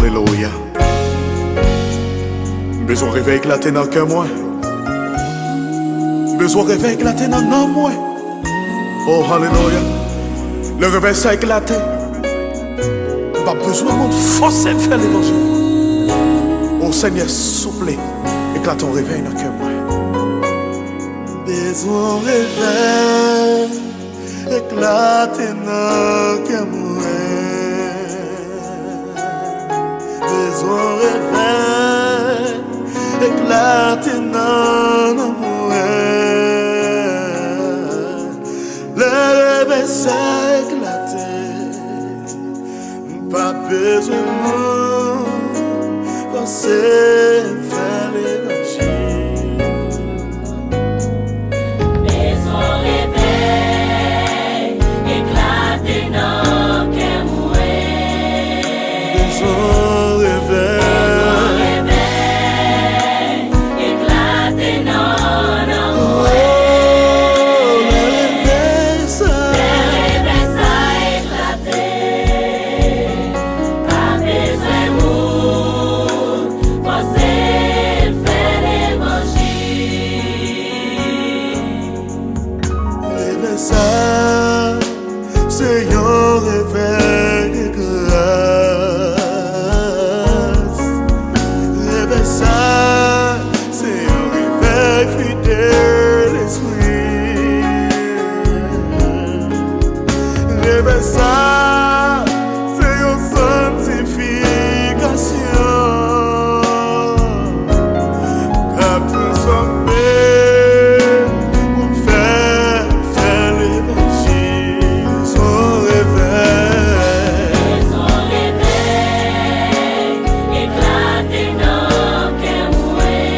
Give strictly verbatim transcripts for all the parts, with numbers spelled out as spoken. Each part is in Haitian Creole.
Alelouya. M bezwen revèy eklate nan kè mwen. M bezwen revèy eklate nan nanm mwen. Oh, alelouya. Lè revèy sa eklate, m p ap bezwen moun fòse m fè levanjil. Oh, Senyè, souple, eklate yon revèy nan kè mwen. M bezwen yon revèy eklate nan kè mwen. Bezwen revèy eklate nan nanm mwen. Lè revèy sa eklate, m p ap bezwen moun fòse m fè levanjil. Bezwen revèy eklate nan kè mwen. Bezwen revèy. Bezwen revèy eklate nan nanm mwen. Oh, lè revèy sa. Lè revèy sa eklate. Pa bezwen moun fòse l fè levanjil. Revèy sa, se yon revèy de gras. Revèy sa, se yon revèy fwi de lespri. Revèy sa, se yon santifikasyon k ap transfòme pou fè, fè levanjil. Son revèy. Son revèy eklate nan kè mwen.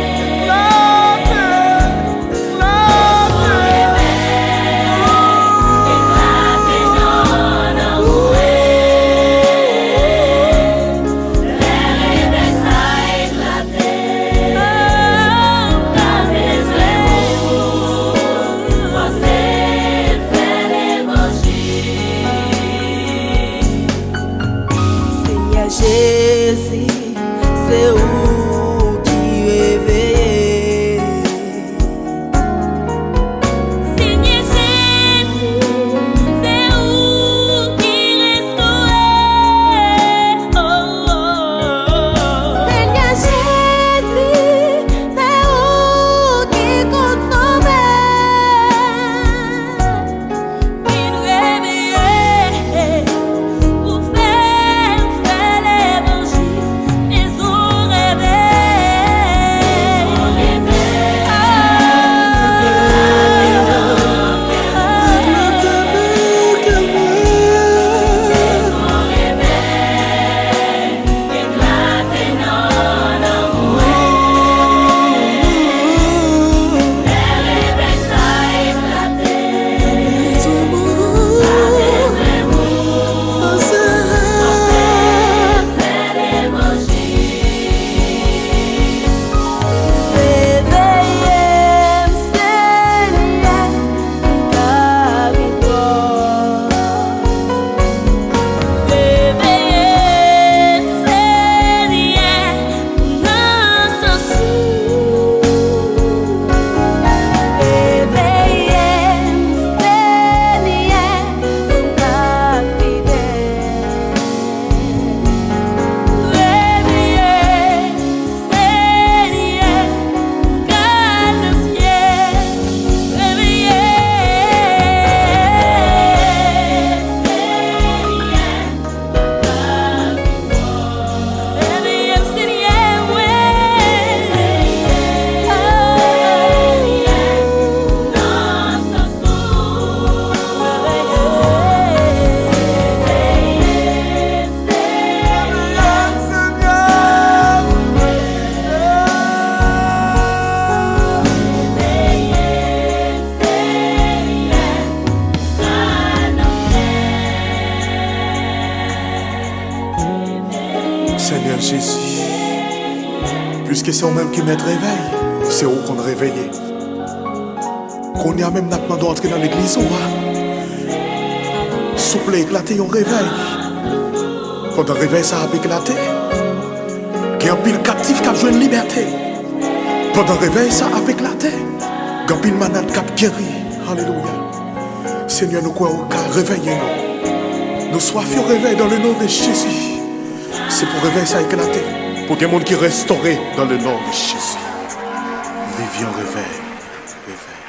Senyè Jezi, se ou ki reveye. Senyè Jezi, se ou ki restore. Oh, oh, oh. Senyè Jezi, se ou ki konn sove. Vin reveye pou fè, fè levanjil. Bezwen reveye. Reveye m, Senyè, m ka viv bò. Reveye m, Senyè, nan sans ou. Reveye m, Senyè, pou m ka fidèl. Reveye m, Senyè, gad nan syèl. Reveye m, Senyè. Senyè Jezi, piske se ou menm ki mèt revèy, se ou konn reveye. Kounye a menm n ap mande w antre nan legliz ou a. Souple, eklate yon revèy. Pandan revèy sa a ap eklate, Gen anpil kaptif k ap jwenn libète. Pandan revèy sa ap eklate, gen anpil malad k ap geri. Alelouya. Senyè, nou kwè ou ka reveye nou. Nou swaf yon revèy dans le nom de Jésus. Se pou revèy sa eklate. Pou gen moun ki restore dans le nom de Jésus. Viv yon revèy. Revèy.